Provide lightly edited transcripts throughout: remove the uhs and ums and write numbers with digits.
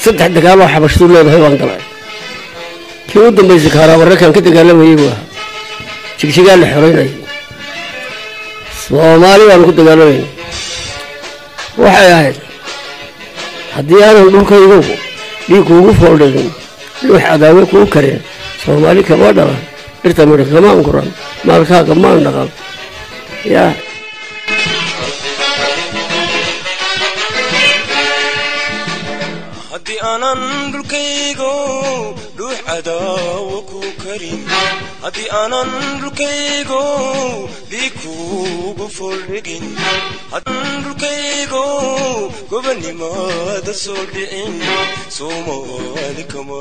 Saddex dagaal oo Xabashadu leedahay baan galay. Kii u dambaysay Kaaraabarrakaan ka dagaalamayay buu ahaa. Jigjigaa la xoreynayay, Soomaali baanu ku dagaalamayna. Waxay ahayd haddii aanan dhulkaygu dhiig kuugu fooldhigin, dhuux cadaawe kuu karin, Soomaali kama dhalan, dhirta midha kamaan guran, maalkaaga maan dhaqan yaa. Haddii aanan dhulkaygo dhuux cadaawo ku karin, haddii aanan dhulkaygo dhiig kuugu fooldhigin, dhulkaygo gobonnimada soo dhicin, Soomaali kama.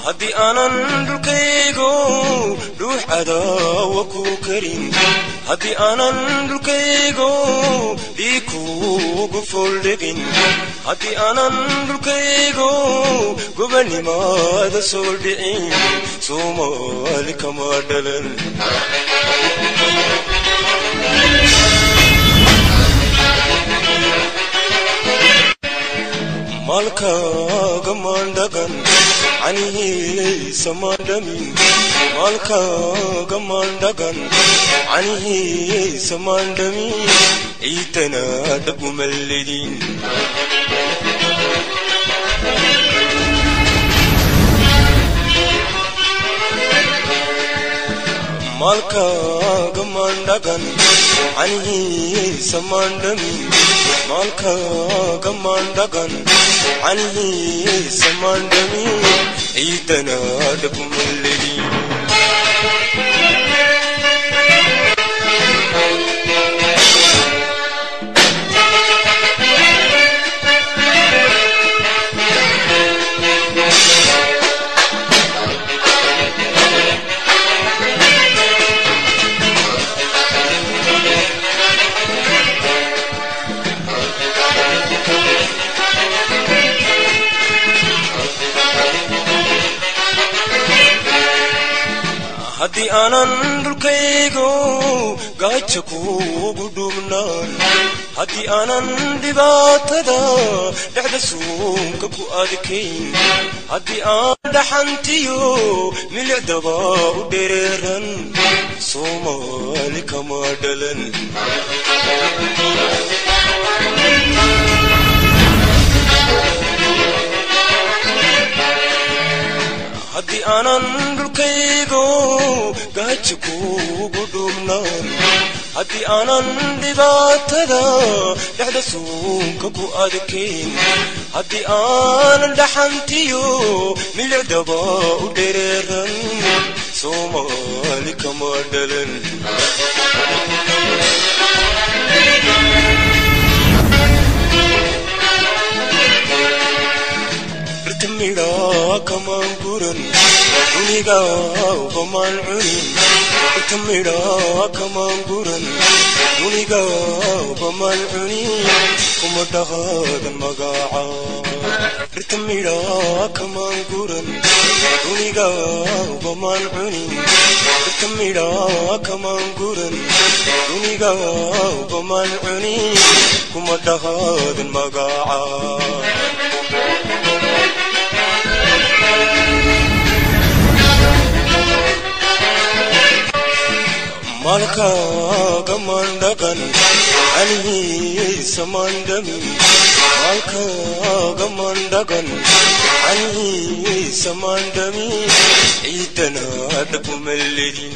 Haddii aanan dhulkaygo dhuux cadaawo ku karin, haddii aanan dhulkaygo dhiig kuugu fooldhigin, haddii aanan dhulkaygo gobonnimada soo dhicin, Soomaali kama dhalan. Maalkaaga maandhagan canihiisa maandhamin, maalkaaga maandhagan canihiisa maandhamin, ciidana dhagumalledin. Maalkaaga maandhagan canihiisa maandhamin, maalkaaga maandhagan canihiisa maandhamin, ciidana dhagumalledin. Haddii aanan dhulkaygo gaajo kuugu dhubnaan, haddii aanan dhibaatada dhexda suunka ku adkayn, haddii aan dhaxantiyo milicdaba u dhereeran, Soomaali kama dhalan. Haddii aanan dhulkaygo gaajo kuugu dhubnaan, haddii aanan dhibaatada dhexda suunka ku adkayn, haddii aanan dhaxantiyo milicdaba u dhereeran, Soomaali kama dhalan. Dhirta midhaa kamaan guran, dunigaaba maan cunin. Dhirta midhaa kamaan guran, dunigaaba maan cunin, kuma dhaqaadan magaca. Dhirta midhaa kamaan guran, dunigaaba maan cunin. Dhirta midhaa kamaan guran, dunigaaba maan cunin, kuma dhaqaadan magaca. Maalkaaga maandhagan canihiisa maandhamin, maalkaaga maandhagan canihiisa maandhamin, ciidana dhagumalledin.